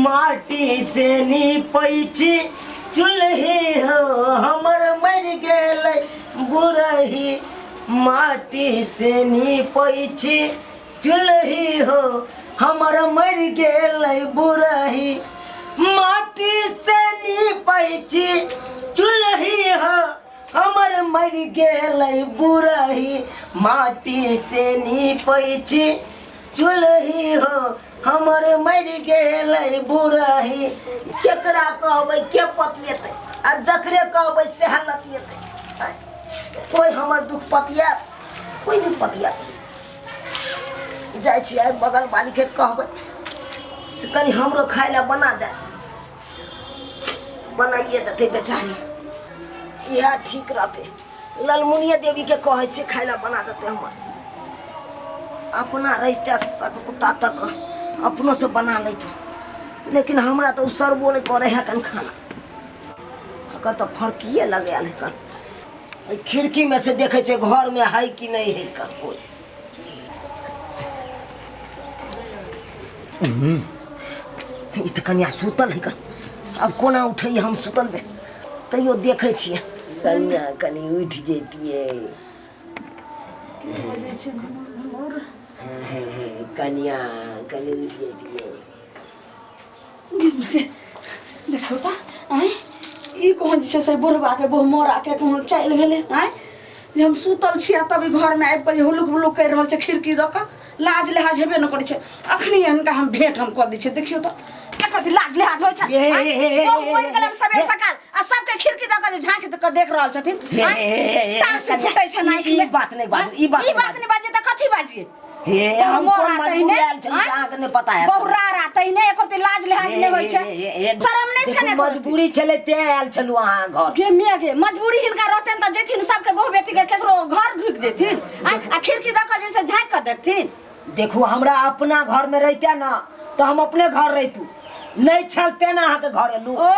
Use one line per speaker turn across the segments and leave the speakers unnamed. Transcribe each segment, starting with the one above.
माटी से नीपै छी चूल्ही हो हमर मरि गेलै बुढ़ही माटी से नीपै छी चूल्ही हो हमर मरि गेलै बुढ़ही माटी से नीपै छी चूल्ही हो हमर मरि गेलै बुढ़ही माटी से नीपै छी चूल्ही हो हमर मरि गेलै बुढ़ही। केकरा कहबै के पतिएतै आ जकरे कहबै सएह लतिएतै। कोइ हमर दुख पतियात? कोइ नहि पतियात। जाइ छी आइ बगल बालीके कहबै से कनि हमरो खाय लए बना दे, बनाइए देतै बेचारी, इएह ठीक रहतै। ललमुनिया देवीके कहै छियै खाय लए बना देतै। हमर अपना रहिते सकता तक अपनोसँ बना लैतहुँ, लेकिन हमरा तऽ ओ सरबो नहि करै है कन खाना। एकर तऽ फरकिए लगायल है कन। एहि खिड़कीमे से देखै छै घरमे है कि नहि है कन कोइ। ई तऽ कनिया सुतल है कन, आब कोना उठैए हम सुतलमे? तैयो देखै छियै कनिया कनि उठि जैतियै। कनिया कनि उठि जैतियै।
देखो त आँय, ई कोन जे छै से बुढ़बाके बहुमोराके कोनो चालि भेलै आँय, जे हम सुतल छी आ तब ई घरमे आबि कऽ जे हुलुक बुलुक करि रहल छै खिड़की दऽ कऽ। लाज लिहाज हेबे नहि करै छै। अखनी हिनका हम भेंट हम कऽ दै छियै। देखियौ तऽ एकर भी लाज लिहाज होइ छै?
हे, हे, हे, हे,
बहु मरि
हे,
गेलनि सबेर
हे।
सकाल आ सबके खिड़की दऽ कऽ जे झाँकि कऽ देख रहल छथिन।
हे,
आँय?
हे, हे, हे,
तार से
कनिया,
फूटै छै
ई-
आँखिमे।
ई बात नहि बाजू, ई बात
ई
नहि
बात
बाजू।
नहि बाजियै तऽ कथी बाजियै?
हे, हम
बहु
कोन
मोरा
मजबूरी
तहिने,
आयल छलहुँ
आँय?
अहाँके नहि पता है।
बहुरा रा तहिने एको रत्ती लाज लिहाज नहि होइ छै, शरम नहि छै ने एको रत्ती।
मजबूरी छलै तें आयल छलहुँ अहाँ घर।
गे मिया गे, मजबूरी हिनका रहतनि तऽ जेथिन सबके बहु बेटी के केकरो घर ढुकि जेथिन आँय? आ खिड़की दऽ कऽ जे से झाँकि कऽ देखथिन।
देखू, हमरा अपना घर में रहिते ना तो हम अपने घर रहितू, नहीं छलते ना अहाँके घर एलू।
ओ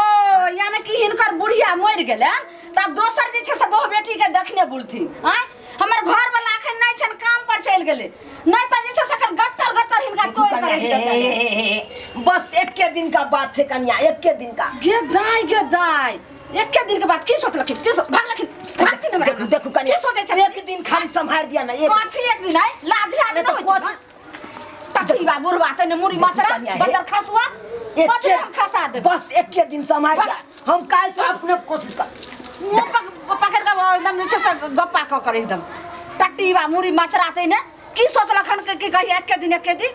यानी कि हिनकर बुढ़िया मरि गेलनि तऽ आब दोसर जे छै से बहु बेटी के देखने बुलथिन आँय? हमर घर वाला अखन नहि छनि, काम पर चलि गेलै, नहि तऽ जे छै से अखन गत्तर गत्तर हिनका
देखू
तोड़ि कऽ
कनिया,
राखि
हे, हे,
देतनि।
हे, हे, हे, बस एके दिन का बात छै कनिया, एके दिन का।
गे दाय गे दाय, एके दिन के बाद की सोचलखिन? की भागलखिन भागथिन हमरा
देखू देखू कनिया,
की सोचै छथिन?
एक दिन खाली सम्हारि दिया ना, एक
कथी एक दिन? आइ लाज लाज
नहि
नहि
तऽ
होइ छै।
कोशिश
टटकी बा बुढ़वा तने मुड़ी मचरा
कनिया, हे।
बजर खसुआ
एके
बजर हम खसा देब।
बस एके दिन सम्हारि दिया, हम काल्हि से अपने कोशिश कर
मुँह पकड़ कऽ एकदम जे छै से गप्पा कऽ कर एकदम। टट्टी बा मुड़ी मचरा तने की सोचलक हन कि कहिया एके दिन एके दिन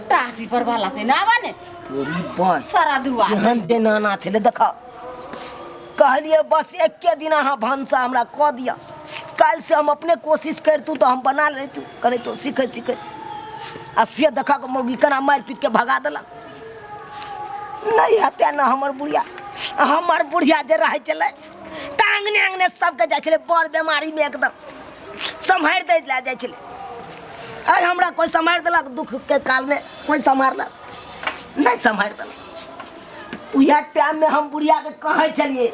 टाटी पर वाला तने आबा ने
तोरी बस
सारा दुआ
केहन बेनाना छलै। देख, कहलियै बस एके दिन अहाँ भनसा हमरा कऽ दिअ, काल्हि से हम अपने कोशिश करितहुँ तऽ हम बना लैतहुँ, करैतहुँ सीखैत सीखैत। आ से देखक मौगी केना मारि पीट के भगा देलक। नहि हेतै ने हमर बुढ़िया। हमर बुढ़िया जे रहै छलै तऽ अङ्गने अङ्गने सबके जाइ छलै, बड़ बेमारीमे एकदम सम्हारि दै लए जाइ छलै। आइ हमरा कोइ सम्हारि देलक? दुखके कालमे कोइ सम्हारलक? नहि सम्हारि देलक। उएह टाइममे हम बुढ़ियाके कहै छलियै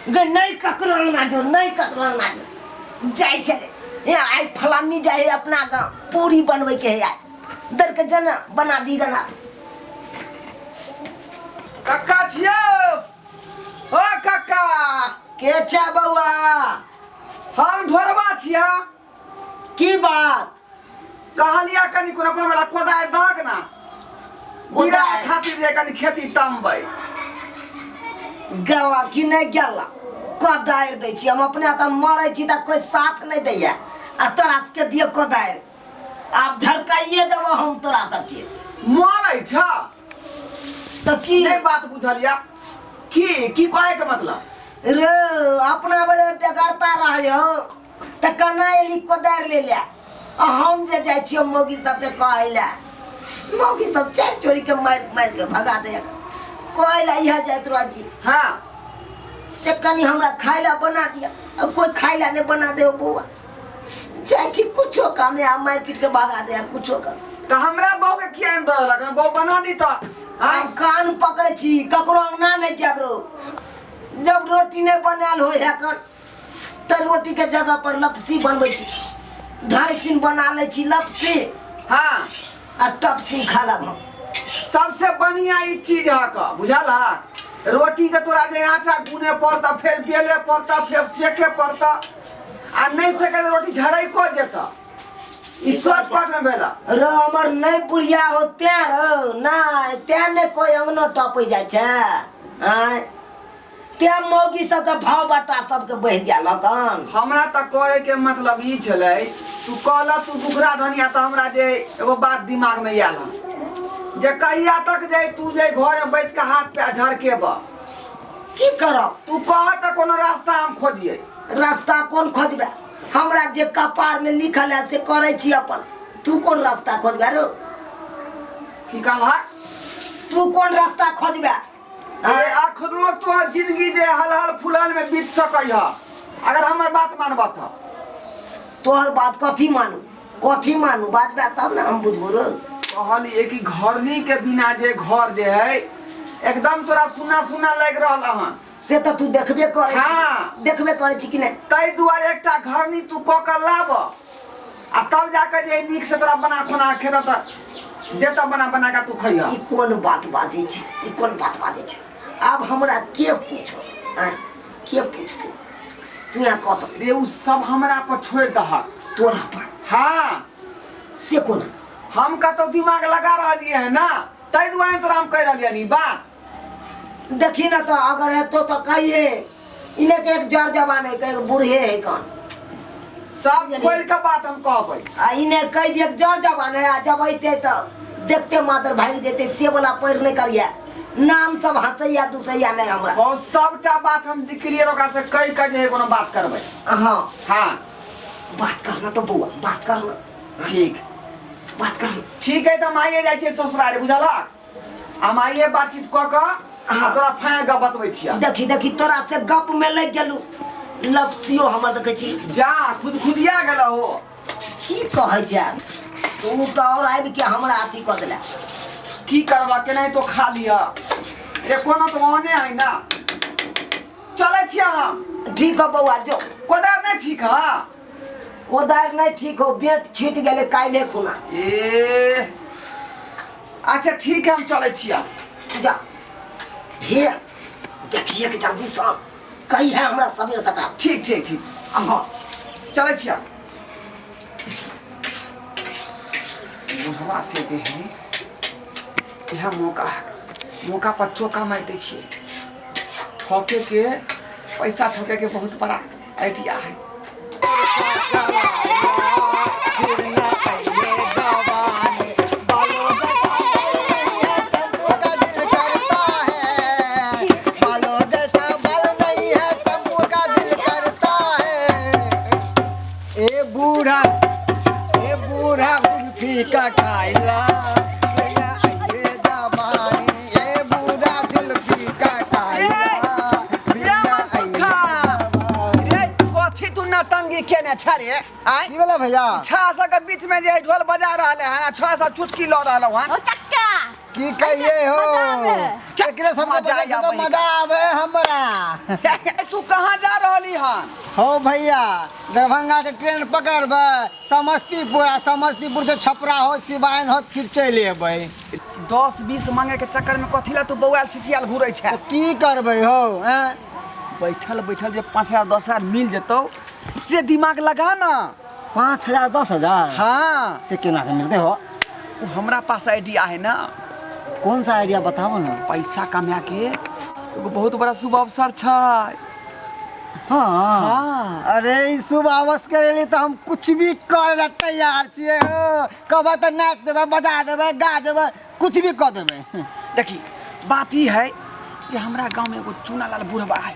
गे, नहि ककरो अङ्गना जो, नहि ककरो अङ्गना जो। जाइ छलै, हे आइ फलामी जाइ है अपना गाँव, पूरी बनबैके है, आइ दर के जना बना दी गना।
कक्का छियौ? ओ कक्का।
के छै बौआ?
हम ढोरबा छिया।
की बात?
कहलिया कनि कोनो अपना वाला कोदारि दहक ना, बीरा
कोदारि?
खातिर जे कनि खेती तमबै।
गेला कि नहि गेला? कोदारि दै छी हम अपने तऽ मरै छी तऽ कोइ साथ नहि दैया आ तोरा सबके दियौ कोदारि? आब झरकाइए देबो हम तोरा सबके।
मरै छ
तऽ की?
नहि बात बुझलिया, की की कहै के मतलब?
रे अपना बड़े बेगरता रहै हो तऽ केना एली कोदारि ले ले? आ हम जे जाइ छियै मौगी सबके कहै लए, मौगी सब चारि चोरी के मारि मारि के भगा दैया। कहै लए इएह जाइत रहै छी। से कनि हमरा खाय लए बना दिअ। आ कोइ खाय लए नहि बना दे बौआ, जाइ छी कुछो कामे आ मारि पीट के भगा दे कुछो काम।
तऽ हमरा बहू के किया नहि दऽ देलक? बहू बना दी तऽ।
हम कान पकड़ै छी, ककरो अंगना नहि जायब रो। जब रोटी नहि बनायल होइ है कन तऽ रोटी के जगह पर लपसी बनबै छी, ढाई सीन बना लै छी लपसी। आ टप सीन खा लेब हम,
सबसे बढ़िया ई चीज है का बुझल है रोटी के तोरा जे आटा गुने पड़ता फेर बेले पड़ता फेर सेके पड़ता आ नहीं सेके तऽ रोटी झड़ै को जेता ई सब कर ने भेला
रो हमर नहीं बुढ़िया हो तें रो ना तें ने कोई अंगनो टपै जाइ छै आँय तें मौगी सबके भाव बटा सबके बहि गेल हन
हमरा तऽ कहे के मतलब ई छलै तू कहला तू दुखरा धनिया तऽ हमरा जे एगो बात दिमाग में आयल हन जे कहिया तक जे तू जे घर में बैस के हाथ पे झड़केब
की करब
तू कह तऽ कोनो रास्ता हम खोजिए
रास्ता कोन खोजबे हमरा जे कपार में लिखल है से करै छी अपन तू कोन रास्ता खोजबे रो
की कहला
तू कोन रास्ता खोजबे
अरे अखनो तोहर जिंदगी जे हल हल फुलहल में बीत सकै ह अगर हमर बात मानब तऽ
तोहर बात कथी मानू कथी मानू बाजबे तब ने हम बुझबो रो
कहलिए कि घरनी के बिना जे घर जे है एकदम तोरा सुना सुना लागि रहल हन
से तऽ तू देखबे करै छी
हाँ।
देखबे करै छी कि नहि
ताहि दुआरे एकटा घरनी तू कऽ कऽ लाब आ तब जाके जे नीक से तोरा बना खोना खेतऽ तऽ देतऽ बना बना कऽ तू खैहऽ
ई कोन बात बाजै छै ई कोन बात बाजै छै आब हमरा के पूछत आँय के पूछतै तू यहाँ कह तऽ
रे उ सब हमरा पर छोड़ि दहक
तोरा पर
हाँ
से कोना
हम कतौ दिमाग लगा रहलियै है ना ताहि दुआरे तोरा हम कहि रहलियै ई बात
देखी ना तो अगर हेतो तो कहिए इने के एक जड़ जवान है के एक बूढ़े है कौन
सब खोल के बात हम कहबै
आ इने कह दिए जड़ जवान है आ जब अइते तो देखते मात्र भागि जेते से वाला पैर नहीं करिए नाम सब हंसैया दुसैया नहीं हमरा
और सबटा बात हम क्लियर ओकरा से कहि के जे है कोनो बात करबै
हाँ
हाँ
बात करना तो बउआ बात करना
ठीक
बात करना
ठीक है तऽ हम आइए जाइ छियै ससुराल बुझलक हम आइए बातचीत कऽ कऽ आ तोरा फाँक कऽ बतबै छियै
देखी देखी तोरा से गप में लग गेलू लपसियो हमर देखै छी
जा खुद खुदिया गेल हो
की कहै छै तू तऽ और आबि के हमरा अथी कऽ देला
की करबा केनाहितो खा लिअ रे कोनो तऽ ओहने है ना चलै छियै हम
ठीक हो बौआ जो
कोदार नहि ठीक है
कोदारि नहि ठीक हो बेट छूटि गेलै काल्हि खुना
ए अच्छा ठीक है हम चलै छियै
जा हे देखिए कि जल्दी से कही है हमरा सबेर सकाल
ठीक ठीक ठीक
हाँ
चलै छियै बुढ़वा से जे है इएह मौका है मौका पर चौका मारि दै छियै ठके के पैसा ठके के बहुत बड़ा आइडिया है
ए बूढ़ा ए बूढ़ा कुल्फी का खाइला भैया आइए जवानी ए बूढ़ा जुल्फी का खाइला भैया आइए जवानी।
रे कथी तू नटंगी केने छ रे आय
की भेलै भैया
छा सब के बीच में जे ढोल बजा रहल है आ छा सब चुटकी ल रहल हन
ओ चक्का
की कहिए हो
मजा आवे।
एकरे सब
मजा
मजा
आबै।
मजा आवे हमरा
तू कहाँ जा रहली हन
हो भैया दरभंगा से ट्रेन पकड़बै समस्तीपुर आ समस्तीपुर से छपरा हो सिवान हो फिर चलि अयबै
10 20 मांगे के चक्कर में कथी ला तू बौआल छिछियाल घूरै छै
तऽ की करबै हो हैं
बैठल बैठल जे 5,000 10,000 मिल जेतौ से दिमाग लगा ना
5,000 10,000
हाँ
से केना के मिलते हो
वो हमरा पास आइडिया है ना
कौन सा आइडिया बताबो ना
पैसा कमा के एगो बहुत बड़ा शुभ अवसर छै
हाँ
हाँ।
अरे ई शुभ अवसर के लिए तो हम कुछ भी करे ला तैयार छियै हो कहबै तऽ नाच देबै बजा देबै गा देबै कुछ भी कऽ देबै
देखी बात ई है जे हमरा गाँव में एगो चूनालाल बुढ़बा है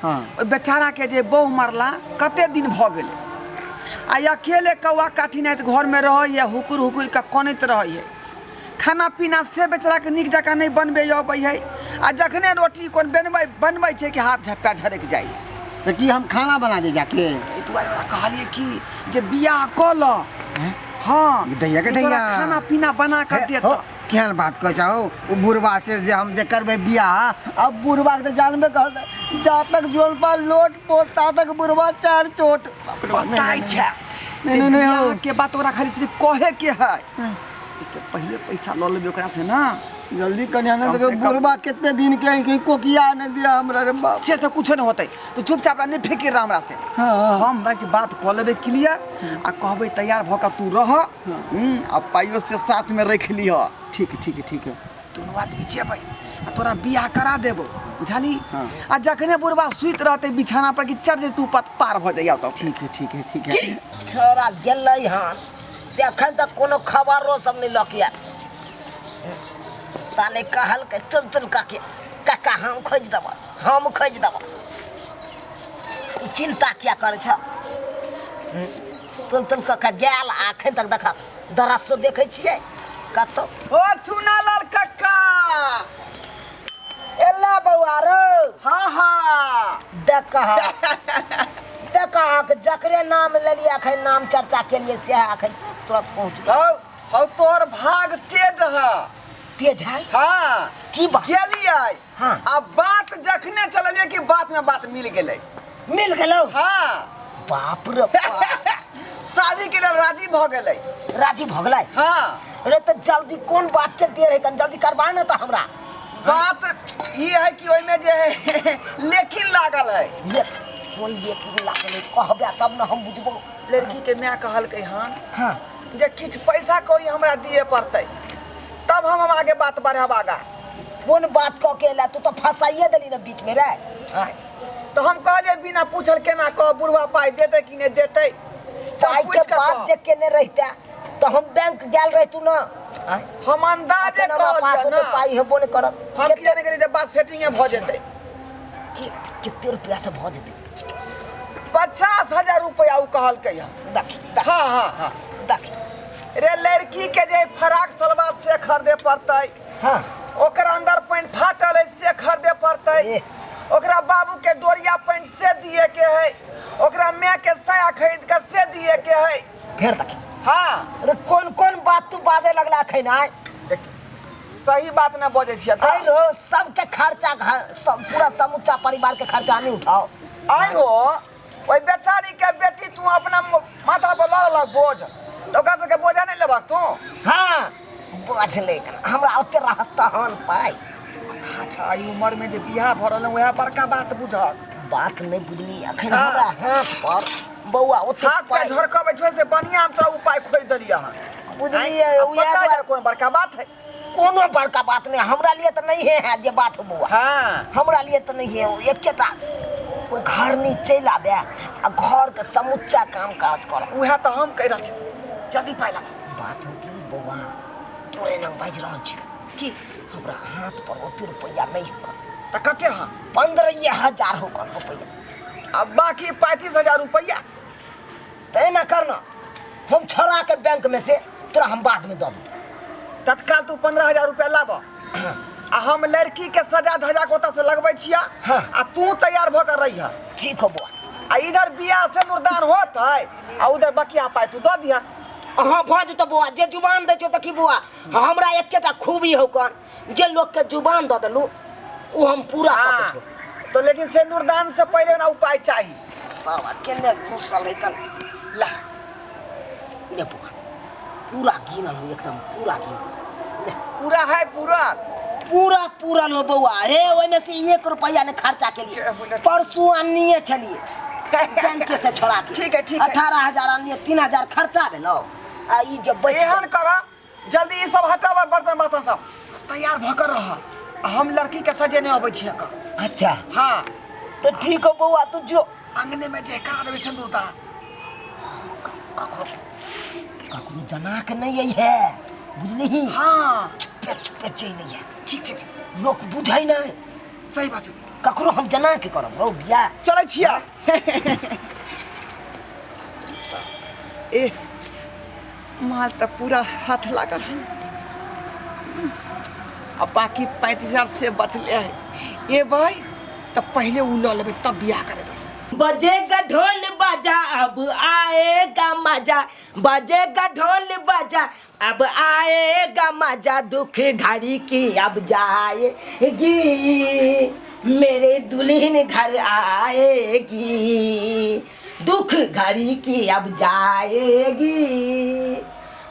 हाँ
ओहि बेचारा के जे बहु मरला कते दिन भऽ गेलै आ अकेले कौआ काठी नाइत घरमे रहैए हुकुर हुकुर कऽ कनैत रहैए खाना पीना से बेचाराके नीक जकाँ नहि बनबै अबै है आ जखने रोटी कोन बनबै बनबै छै कि हाथ पैर झरकि जाइए
तऽ की हम खाना बना दी जाके
एहि दुआरे ओकरा कहलियै कि जे बियाह कऽ लऽ हाँ
दैया के
ई तोरा
दैया।
खाना पीना बना कऽ
हे,
देत
हो, केहन बात कहै छौ ओ बुढ़वा से जे हम जे करबै बियाह अब बुढ़वा के तऽ जानबे कर जा तक जोन पर लोट पोत ता तक बुढ़वा चार चोट
बताइ छै
नहीं, नहीं, नहीं, हो।
बियाह के बात ओकरा खाली सिर्फ कहे के है इससे पहिले पैसा लऽ लेबै ओकरा से ना
जल्दी कन्या
कम
ने
से कम-
बुढ़बा कितने दिन के है, कहीं कोकिया नहीं दिया हमरा रे बाप।
से सब कुछो नहीं होतै, तू चुपचाप रह, नहीं फिकिर रह हमरा से।
हाँ।
हम बस बात कऽ लेबै क्लियर आ कहबै तैयार भऽ कऽ तू रह, आ पाइयो से साथ में रखि लिह।
ठीक है, ठीक है, ठीक है।
दुनू आदमी जेबै आ तोरा बियाह करा देबो, बुझली?
हाँ।
आ जखने बुढ़बा सुति रहतै बिछाना पर कि चढ़ जे तू पत पार भऽ जाइया तऽ।
ठीक है, ठीक है, ठीक है।
छोरा गेलै हन से अखन तक कोनो खबरो सब नहि लऽ के आयल। ताले कहलकै तुल तुल काके काका हम खोजि देबऽ, हम खोजि देबऽ, तू चिन्ता किया करै छह? तुल तुल कऽ के गेल आ अखन तक देख दरसो देखै छियै कतौ।
ओ चुनालाल कक्का।
एला बौआ रौ।
हाँ हाँ।
देख देख जकरे नाम लेलियै अखन नाम चर्चा केलियै सएह अखन तुरंत पहुँच गेल।
हौ हौ, तोहर भाग तेज है।
तेज है?
हाँ।
की बात?
गेलियै।
हाँ।
आ बात जखने चललियै कि बात में बात मिल गेलै।
मिल गेलौ?
हाँ।
बाप रे बाप।
शादी के लेल राजी भऽ गेलै।
राजी भऽ गेलै?
हाँ।
अरे तऽ जल्दी कोन बात के देर है, कन जल्दी करबा ने तऽ हमरा।
बात ई है कि ओहिमे जे है लेकिन लागल है।
ले कोन लेकिन लागल है कहबे तब ने हम बुझबो।
लड़की के माय कहलकै हन
हाँ।
जे किछु पैसा कौड़ी हमरा दिए पड़तै तब हम आगे बात बढ़ाब आगा।
कोन बात कऽ के एला तू तऽ फंसाइए देली ने बीच में रे। हाँ।
तऽ हम कहलियै बिना पूछल केना कह, बुढ़वा पाइ देतै कि नहि देतै? सब
पाइ के
पूछि कऽ
बात
कह।
जे केने रहिते तऽ हम बैंक गेल रहितु ना। आँय?
हम अंदाजे
अखन हमरा पास
कहलियै
ओते
ना।
पाइ हेबो नहि करत।
हम किया नहि गेलियै जे बात सेटिंगे भऽ जेतै।
कते रुपया से भऽ जेतै?
50,000 रुपया ओ कहलकै हन।
देखी, देखी।
हाँ, हाँ, हाँ।
देखी।
रे लड़की के जे फराक सलवार से खरीदे पड़तै।
हाँ।
ओकर अंदर पैंट फाटल है से खरीदे पड़तै।
ए।
ओकरा बाबू के डोरिया पैंट से दिए के है। ओकरा माय के साया खरीद के से दिए के है।
फेर देखी।
हाँ।
अरे कोन कोन बात तू बाजे लगला अखन आय?
देखी सही बात ना बजै छियै।
अरे रो सबके खर्चा घर सब पूरा समूचा परिवार के खर्चा हमी उठाओ।
आइ हो ओहि बेचारी के बेटी तू अपना माथा पर लऽ लेलक बोझ, तऽ ओकरा सबके बोझा नहि लेबहक तू?
हाँ बोझ ले हमरा ओते रहत तहन पाइ।
अच्छा एहि उम्र में जे बियाह भऽ रहल है वएह बड़का बात बुझक।
बात नहीं बुझली अखन।
हाँ।
हमरा हाथ पर बौआ ओते
हाथ पे
पाइ
झरकबै छै से बढ़िया हम तोरा उपाय खोजि देलियै हन।
बुझलियै,
आँय, आ
उएह
50,000
दुआरे-
कोन बड़का बात है?
कोनो बड़का बात नहीं हमरा लिए तऽ नहीं है जे बात हो बौआ।
हाँ।
हमरा लिए तऽ नहीं है, एकेटा कोई घर नहीं चलि आबे आ घर के समूचा काम काज करे।
उएह तऽ हम कहि रहल छी, जल्दी पाइ ला।
बात हो की बौआ तोरे लग बाजि रहल छी
की
हमरा हाथ पर ओते रुपैआ नहीं हो।
तऽ कते हाँ?
15,000 हो कर रुपैआ।
आ बाकी 35,000 रुपैआ?
तऽ एना करना हम छोड़ा के बैंक में से तोरा हम बाद में दऽ देब।
तत्काल तू 15,000 रुपया लाब आ हम लड़की के सजा धजा के ओतऽ से लगबै छियै।
हाँ।
आ तू तैयार भऽ कऽ रहिह।
ठीक हो बौआ।
आ इधर बियाह से नुरदान होत है आ उधर बकिया पाइ तू दऽ दिह।
हाँ भऽ जेतौ बौआ, जे जुबान दै छौ तऽ की बौआ हमरा एकेटा खूबी हौ कन जे लोकके जुबान दऽ देलू ओ हम पूरा कऽ के
हाँ।
छोड़ब।
तो लेकिन सिंदूरदान से पहले ना उपाय चाहिए।
साला केने घुसल है कन।
ला।
ले बौआ पूरा गिनल हो एकदम पूरा गिनल। ले।
पूरा है पूरा।
पूरा पूरा लो बौआ, हे ओहिमे से 1 रुपया ने खर्चा के लिए। परसों आनिए छलिए बैंक से छोड़ा के।
ठीक है, ठीक है।
18,000 आनिए, 3,000 खर्चा भेलो। आ ई जे बच
एहन कर जल्दी ई सब हटाब बर्तन बासन सब तैयार भऽ कऽ रह, हम लड़की के सजेने अबै छियै कऽ।
अच्छा।
हाँ।
तो ठीक हो बौआ तू जो
अंगने में जे करा देबै सिंदूरदान।
ककरो ककरो जना के नहीं आई है बुझली?
हाँ।
चुपे चुपे चलि आई है।
ठीक ठीक ठीक।
लोक बुझै नहीं।
सही बात है।
ककरो हम जना के करब रौ बियाह।
चलै छियै। ए माल तऽ पूरा हाथ लागल है आ बाकी 35,000 से बचले है। एबै तऽ पहिले उ लऽ लेबै तब बियाह करेबै।
बजेगा ढोल बाजा अब आएगा मजा, बजेगा ढोल बाजा अब आएगा मजा, दुख घड़ी की अब जाएगी मेरे दुल्हन घर आएगी, दुख घड़ी की अब जाएगी।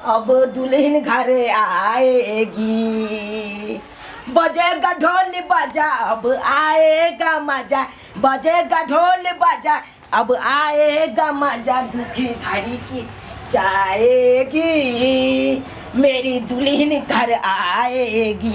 अब दुल्हन घरे आएगी, बजेगा ढोल बाजा अब आएगा मजा, बजेगा ढोल बाजा अब आएगा मजा, दुखी घड़ी की जाएगी मेरी दुल्हन घर आएगी।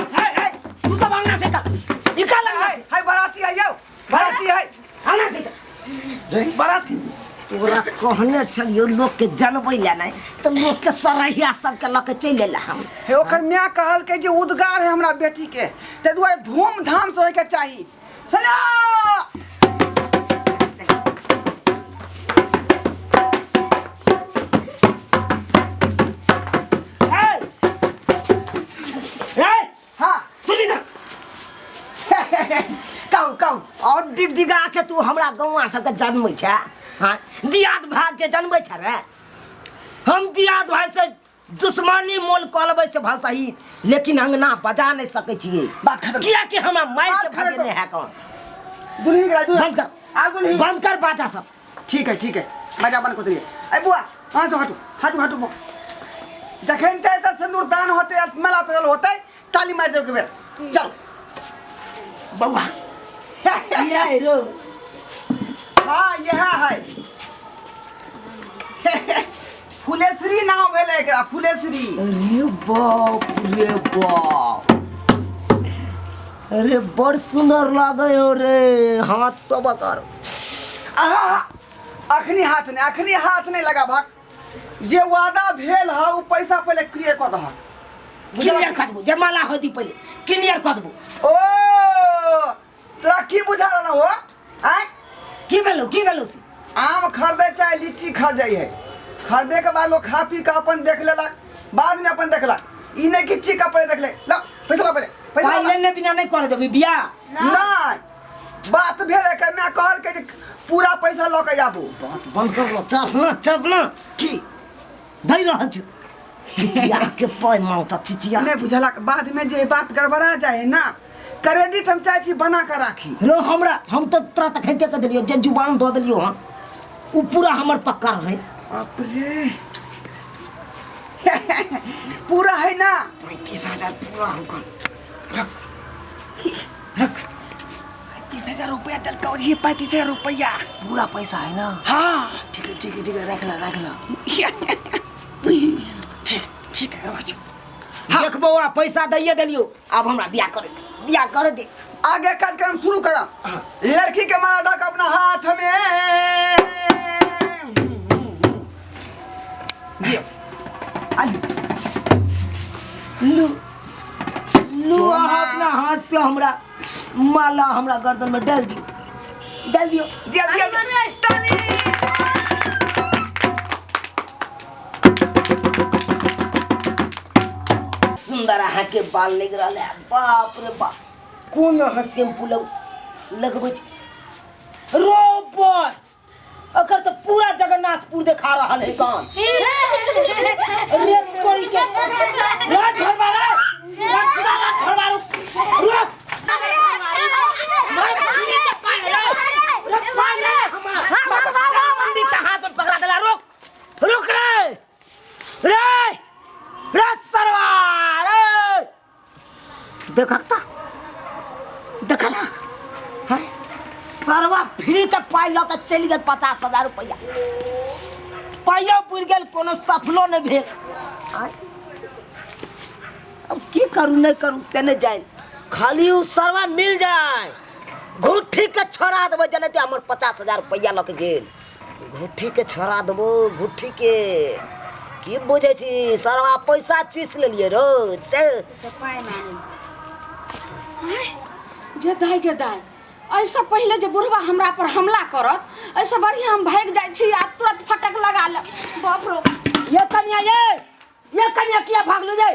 है, है, तू सब अंगना से निकल, निकल अंगना
है
से,
है बराती है यौ, बराती है।
अंगना से निकल।
बराती।
तोरा कहने छलियो लोग के जनबै ले नहीं तो लोग के सरैया सबके लऽ के चलि एला हम।
हे ओकर माय कहलकै जे उद्गार है हमरा बेटी के, ताहि दुआरे धूमधाम से होइके चाही। हेलो हाँ
सुनी ना, कहू कहू और डिगडिगा के तू हमरा गौआ सबके जनमै छै? हाँ, दियाद भाग के जनबै छै रे? हम दियाद भाई से दुश्मनी मोल कऽ लेबै से भल सही, लेकिन अंगना बजा नहीं सकै छियै।
बात खत्म।
किया कि हमरा मारि
बात
के
खत्म।
भगेने है कौन।
दुल्ही के दुल्ही
बंद कर।
आ दुल्ही।
बंद कर बाजा सब।
ठीक है ठीक है, बाजा बंद कर दिए। ए बुआ, हाँ तो हटू हटू हटू बुआ। जखन ते त सिंदूर दान होते आ मेला पेरल होते, ताली मार देबे के बेर। चलो
बउआ ये रो।
हाँ यह है फुलेश्वरी नाम भेलै एकरा, फुलेश्वरी।
अरे बाप रे बाप, अरे बड़ सुंदर लागे हो रे हाथ सब कर।
आहा, अखनी हाथ नहीं, अखनी हाथ नहीं लगा भाग। जे वादा भेल है वो पैसा पहले क्लियर कर दह।
क्लियर कर देबो, जमाला होती पहले क्लियर कर देबो।
ओ तोरा की बुझा रहल हो? आय
की भेलो, की भेलो से?
आम खरीदे चाहे लीची खरीदे है, खरीदे के बाद लोग खा पी के अपन देख लेलक, बाद में अपन देखलक। ई नहीं कि चीक पहले देख ले। ला पैसा ला पहले, पैसा ला।
पाइ लेने बिना नहीं कर देबी बियाह।
नहीं बात भेल एकर, मैं कहल के जे पूरा पैसा लऽ के आबू।
बात बंद कर लो, चल ना चल ना।
की
दै रहल छी चिचिया के पाइ मांगता चिचिया।
नहीं बुझलक, बाद में जे बात गड़बड़ा जाए है ना, क्रेडिट हम चाहे छी बना के राखी।
रो हमरा, हम तो तोरा तक के देलियो जे जुबान दऽ देलियो हन उ पूरा हमर पक्का रहे।
बाप रे पूरा है ना।
35,000 पूरा होकर रख रख।
35,000 रुपया दल का और ये 35,000 रुपया
पूरा पैसा है ना।
हाँ
ठीक है ठीक है ठीक है, रख ला रख ला।
ठीक ठीक है, रखो।
हाँ। देख बौआ पैसा दैये देलियो, अब हमरा बियाह करे दे, बियाह करे दे।
आगे कार्यक्रम शुरू करा। लड़की के माला दक अपना हाथ में दियो। आलू।
लू लू, अहाँ अपना हाथ से हमरा माला हमरा गर्दन में डाल दियो, डाल दियो।
दिया दिया दिया। ताली।
सुंदर अहाँ के बाल लग रहा है, बाप रे बाप। कोन अहाँ शैम्पू लगबै छी? रो बॉय, अकर तो पूरा जगन्नाथपुर देखा रहल है कान। रे तोरी के। रे घरवा रे। रे साला घरवा रुक। रुक। रे पाग रे हमार। मंदिर के हाथ में पकड़ा देला, रुक। रुक रे। रे। रे सरवा रे। देखक त, देखल है सरवा फ्री के पाइ लऽ के चलि गेल। 50,000 रुपैआ पाइयो पुरि गेल, कोनो सफलो नहि भेल। आँय? अब की करू नहि करू से नहि जानि, खाली उ सरवा मिल जाए घुट्ठी के छोड़ा देबै। जनते हमर 50,000 रुपैआ लऽ के गेल, घुट्ठी के छोड़ा देबो घुट्ठी के। की बुझै छी सरवा पैसा चीस लेलियै रो से।
गे दाइ गे दाइ, एहिसँ पहिले जे बुढ़वा हमरा पर हमला करत, एहिसँ बढ़िआँ हम भागि जाइ छी आ तुरंत फटक लगा लेब। बाप रो।
ये कनिया, ये कनिया किया भागलू ये?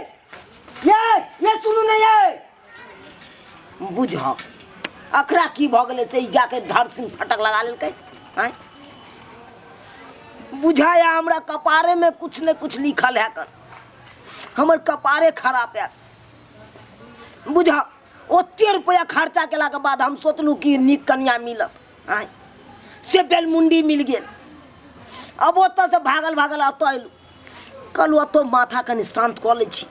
ये सुनू ने ये बुझ अकरा की भऽ गेलै से ई जाके धर सिंह फटक लगा लेलकै। आँय, बुझाया हमरा कपारे में कुछ ने कुछ लिखल है कर, हमर कपारे खराब है। बुझा ओते रुपया खर्चा केलाके बाद हम सोचलहुँ कि नीक कनिया मिलत, आँय से बेलमुंडी मिल गेल। अब ओतऽसँ भागल भागल एतऽ अयलहुँ, कहलहुँ एतऽ माथा कनि शान्त कऽ लै छी।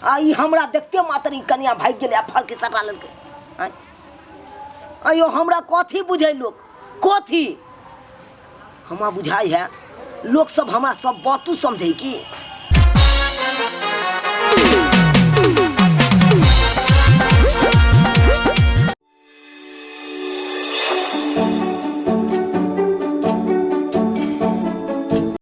आ ई हमरा देखते मात्र ई कनिया भागि गेलै आ फड़के सटा लेलकै। आँय अयो हमरा कथी बुझै लोक, कथी हमरा बुझाइ है? लोक सब हमरा सब बातू समझै की?